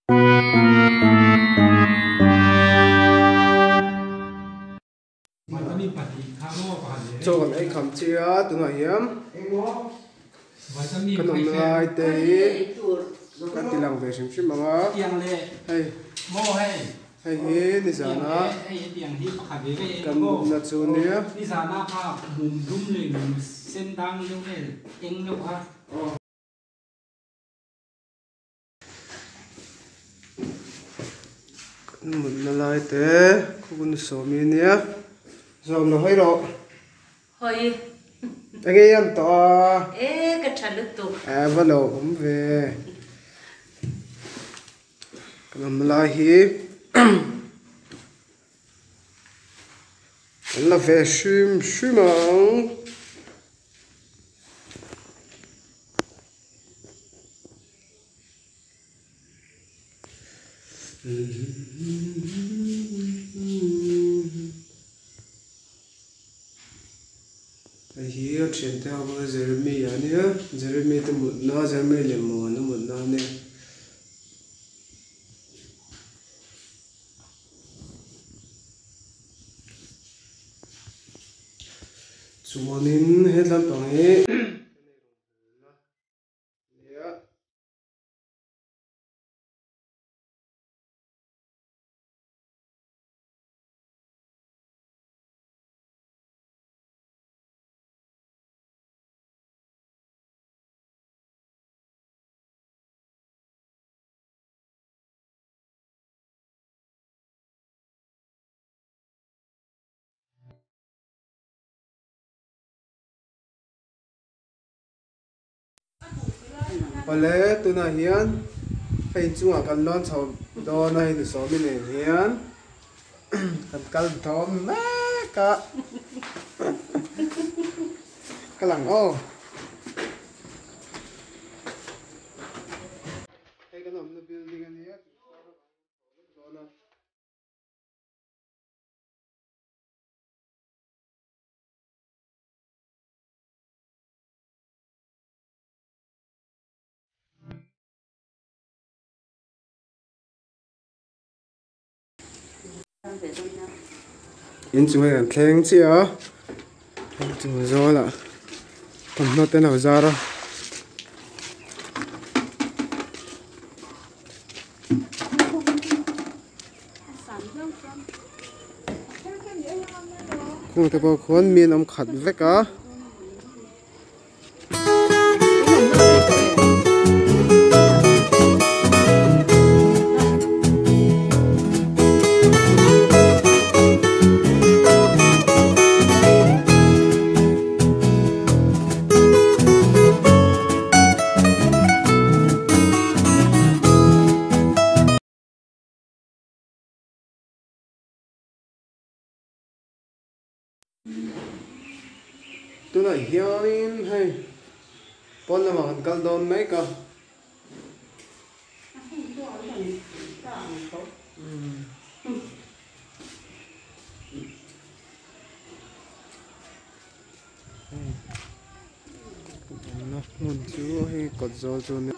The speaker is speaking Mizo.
Chaw kan ei kham chi a tunah hian kan awm lai te hi kan ti lang ve hrim hrim ang a hei hei hi nizana kan mutna chu nia. Kan mutna lai te khawkun sawmi ania zawm lo hawi rawh. Hawi. Enge i an tawh a? E ka tha lutuk. E va lo awm ve. Kan awmna lai hi kan la ve hrim hrim ang. Hei hi a thiante ho bawk a Jeremy a nia Jeremy te mutna Jeremy leh Muana mutna a nia. Chuanin he tlampang hi Awle tunah hian hei inchungah kan lawn chho dawn a hei ni sawmi nen hian kan kal dawn mek a ka lang aw. Hei kan awmna building a nia dawn a. Inchung hi kan thleng chiah a inchung zawlah thawmhnaw te an lo zar a. Khung te pawh khuan mi an awm khat vek a. Tunah hianin hei pawn lamah kan kal dawn mek a. Awmna hmun chu hei kawt zawl chu a ni.